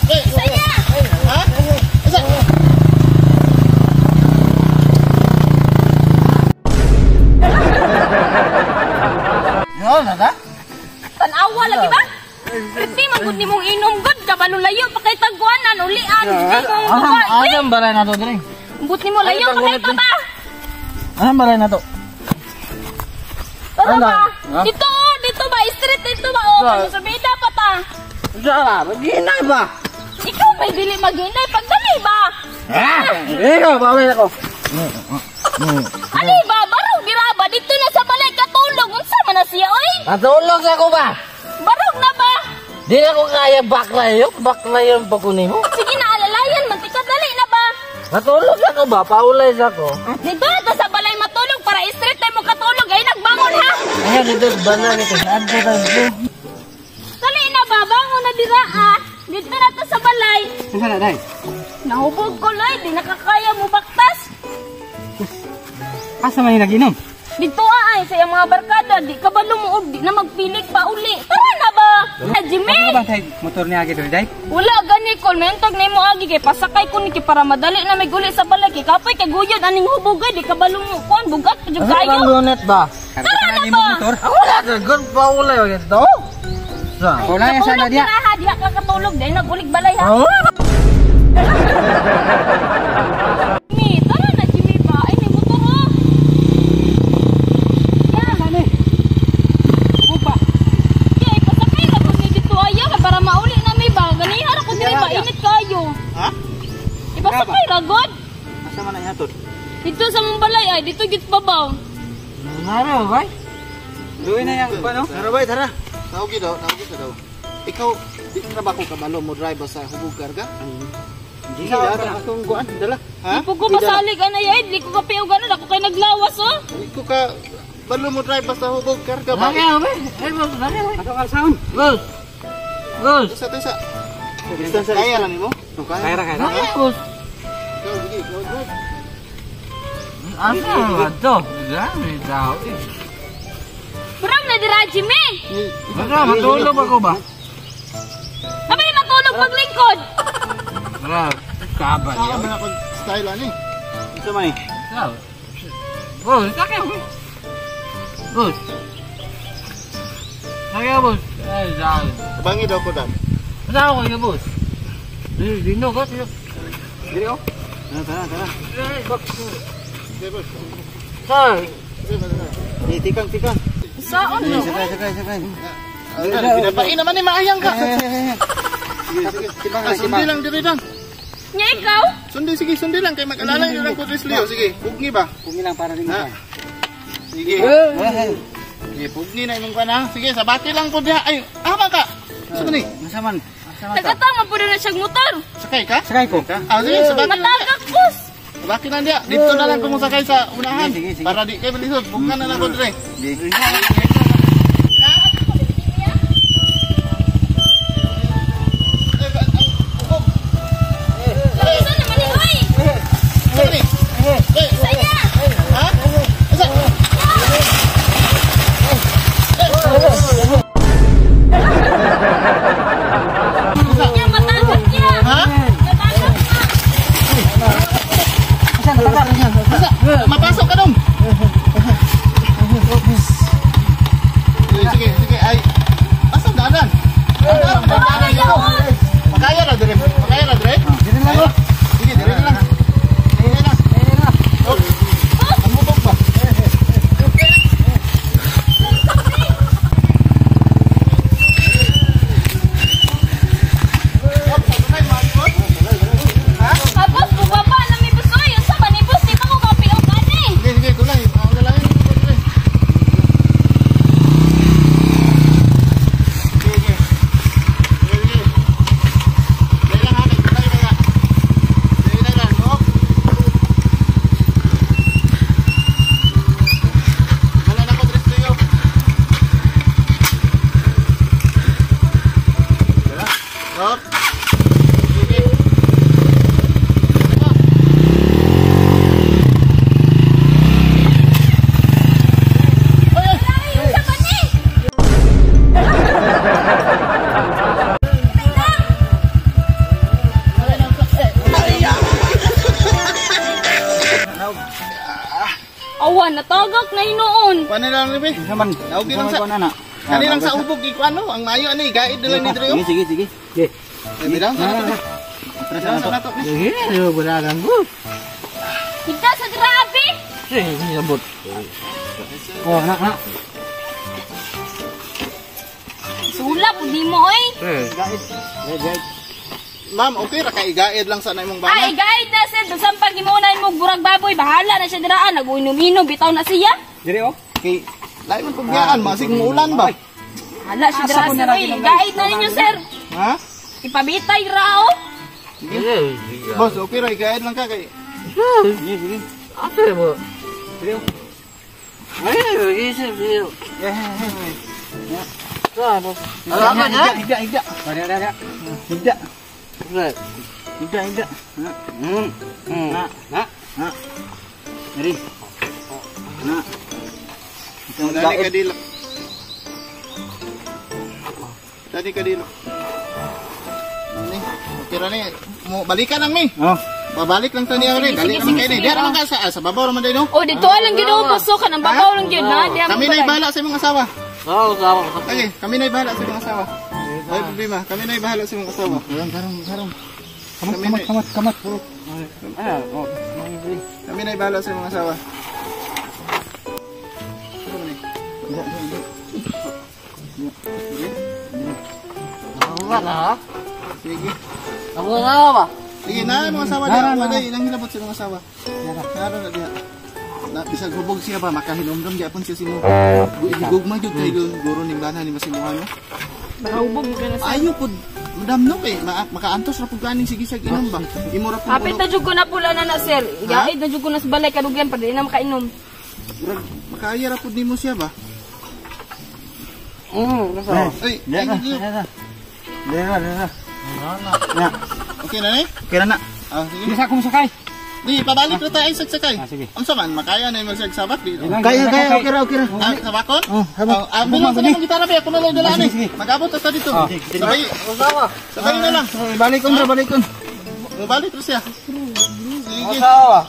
Saya. Ha? Asa? Yo, na? Tanawa lagi ba? Riti man gud nimong inom gud kabalo layo pa kay tagkuanan ulian. Anam balay na to diri. But nimo layo pa kay ta ba? Anam balay na to. Tara ba? Dito oh, dito ba street dito ba oh, kanya sa bida pa ta. Sa ba, ginay ba? Ikaw may dili maghinay pagdali ba? Ha? Ikaw bawal ako. Ali ba barog dira ba dito na sa balay katulog unsa man na siya oy? Matulog ako ba? Barog na ba? Di na ko kaya baklayo, baklayo ang pagkunin mo. Sige na alalayan man tika dali na ba? Matulog ako ba? Paulay sa ko. Dito na sa balay matulog para street tayo mo katulog ay nagbangon ha. Ayan dito balay nito. Saan ko tayo? Dali na ba bangon na dira ah. Dito na to sa balay. Unsa na day? Nahubog ko loy, di nakakaya mo baktas. Asa man naginom? Dito ay sa iyang mga barkada, di ka ba lumuog, di na magpilig pa uli. Tara na ba? Na Jimmy. Ano ba tay motor niya agi diri day? Wala gani kol, mentag nimo agi kay pasakay ko ni para madali na may guli sa balay kay kapoy kay guyod aning hubog ay di ka ba lumukuan bugat pa jud kayo. Ano ang ba? Tara na ba? Ako wala ka good pa ulay dito. Sa. Wala ya sana diya. Diha ka katulog dai nagulig balay ha. Jimmy, tara na Jimmy ba? Ay may motor oh. Ano? Hubog pa. Kaya ipasakay ra ko ni dito ayaw para mauli na mi ba. Ganiha ra ko diri ba init kayo. Ha? Ipasakay ra god. Asa man ang hatod? Dito sa mong balay ay dito gid babaw. Naro bay. Luwi na yang kuno. Tara bay, tara. Naugi daw, naugi ka daw. Ikaw di ka ba ko kabalo mo drive sa hubog karga? Hindi na akong kuan dala. Ha? Di po ko masalig anay ay di ko kapiog ano ako kay naglawas oh. Di ko ka balo mo drive sa hubog karga ba? Lagi bay. Ay boss, lagi bay. Ato kalsaon. Boss. Boss. Sa tesa. Kaya ra nimo? Kaya ra kaya. Lagi boss. Go, sige, go, go. Asa ba to? Grabe daw. Bram na dira Jimmy. Baka matulog ako ba? Abay matulog paglingkod. Bra, kabal. Saan man ako style ani? Unsa man ni? Boss, sakay. Boss. Sakay boss. Ay, dai. Bangi daw ko dam. Saan ko yung boss? Dino ko. Diri oh. Tara, tara. Sige, boss. Sir. Di tikang tikang. Saan no? Sakay, sakay, sakay. Pinapain naman ni maayang ka. Sige, sige. Sundi lang diri dang. Nya ikaw? Sundi sige, sundi lang kay mag-alalay lang ko diri Leo. Sige, pugni ba? Pugni lang para din mo. Sige. Sige, pugni na imong kana. Sige, sabati lang ko diha. Ay, ama ka. Sa man ni? Unsa man? Tagatama pud na siyang motor. Sakay ka? Sakay ko. Ah, sige, sabati lang. Matagak boss. Sabati lang diha. Dito na lang ko mo sakay sa unahan. Sige, sige. Para di kay malisod. Pugna na lang ko diri. Sige. Mapasok ka dong. Kuan natagak na hinuon. Kuan na lang be. Unsa man? Naugi lang sa- Unsa man kuan, ana? Kani lang sa hubog ikuan no, ang maayo ani gaid na lang ni diri. Sige, sige, sige. Sige. Bilang sa nato. Tres Bilang na sa to. nato. Sige, wala lang ko. Higda sa grabe. Sige, sabot. Oh, na, na. Sula pud nimo oy. Gaid. Gaid, gaid. Ma'am, okay ra kay igaid lang sa na imong bana. Ay, guide na sir, bisan pag imunan mo burag baboy, bahala na siya diraan, nag-uinom-inom, bitaw na siya. Diri oh. Kay lain man pagyaan, masig muulan ba? Hala siya Asa dira ko sir, na oy. Guide na ninyo sir. Ha? Ipabitay ra oh. Boss, okay ra igaid lang ka kay Sige, sige. Ate mo. Diri oh. Ay, isip siyo. Yeah, yeah, yeah. Saan? Higda, higda, higda, higda. Diri, diri. Higda. Higda, higda. Na. Na. Na. Na. Diri. Na. Ikaw, Dani gaid. kadilo. Dani kadilo. Ni, okay ra ni. Mo balikan lang mi. Oh. Babalik lang ta niya rin. Sige, Dali sige, naman sige, kay ni. sige, Diyan oh. naman ka sa sa babaw raman day no. Oh, dito lang gyud oh, pasukan ang babaw lang gyud na. Diya mo Kami na'y bahala sa imong asawa. Oo, sama ko. Okay, kami na'y bahala sa imong asawa. Ay problema, kami na'y bahala sa imong asawa. Karong, karong, karong. Kamat, Kami kamat, na- kamat, kamat. Ah, oh. Kami na'y bahala sa imong asawa. Higda, higda. Sige. Wala ha? Sige. Ako na ba? Sige na imong asawa Na, diha. na, na. Wala ilang hilabot sa imong asawa. Naro na diha. Na bisag hubog siya ba makahinumdum gyapon siya simo. Gugma gyud kay guro ning bana ni masimuhan no. Nakahubog ka na sir. Ayo pud madam no kay makaantos ra pud ganing sige sag inom ba. Imo ra pud Hapit na jud ko na pula na na sir. Gaid na jud ko na sa balay kadugayan para di na makainom. Murag makaaya ra pud nimo siya ba. Nasa. Ay, Diyan na, ay, diyan na. Diyan na, diyan na. Na. Okay na ni? Okay na na. Ah, sige. Bisa akong sakay. Di pabalik ra tayo sagsakay. Ah, sige. Unsa man makaya na imong sagsabak di. Kaya, kaya, okay ra, okay ra. Ah, sabakon? Oh, sabak. Ah, bilang sa nang gitara be, ako na lang dala Ah, ni. sige, sige. Mag-abot ta dito. Ah. Sabay, Usawa. sabay na lang. Balik on ra, balik on. Mubalik ra siya. Sige. Usawa.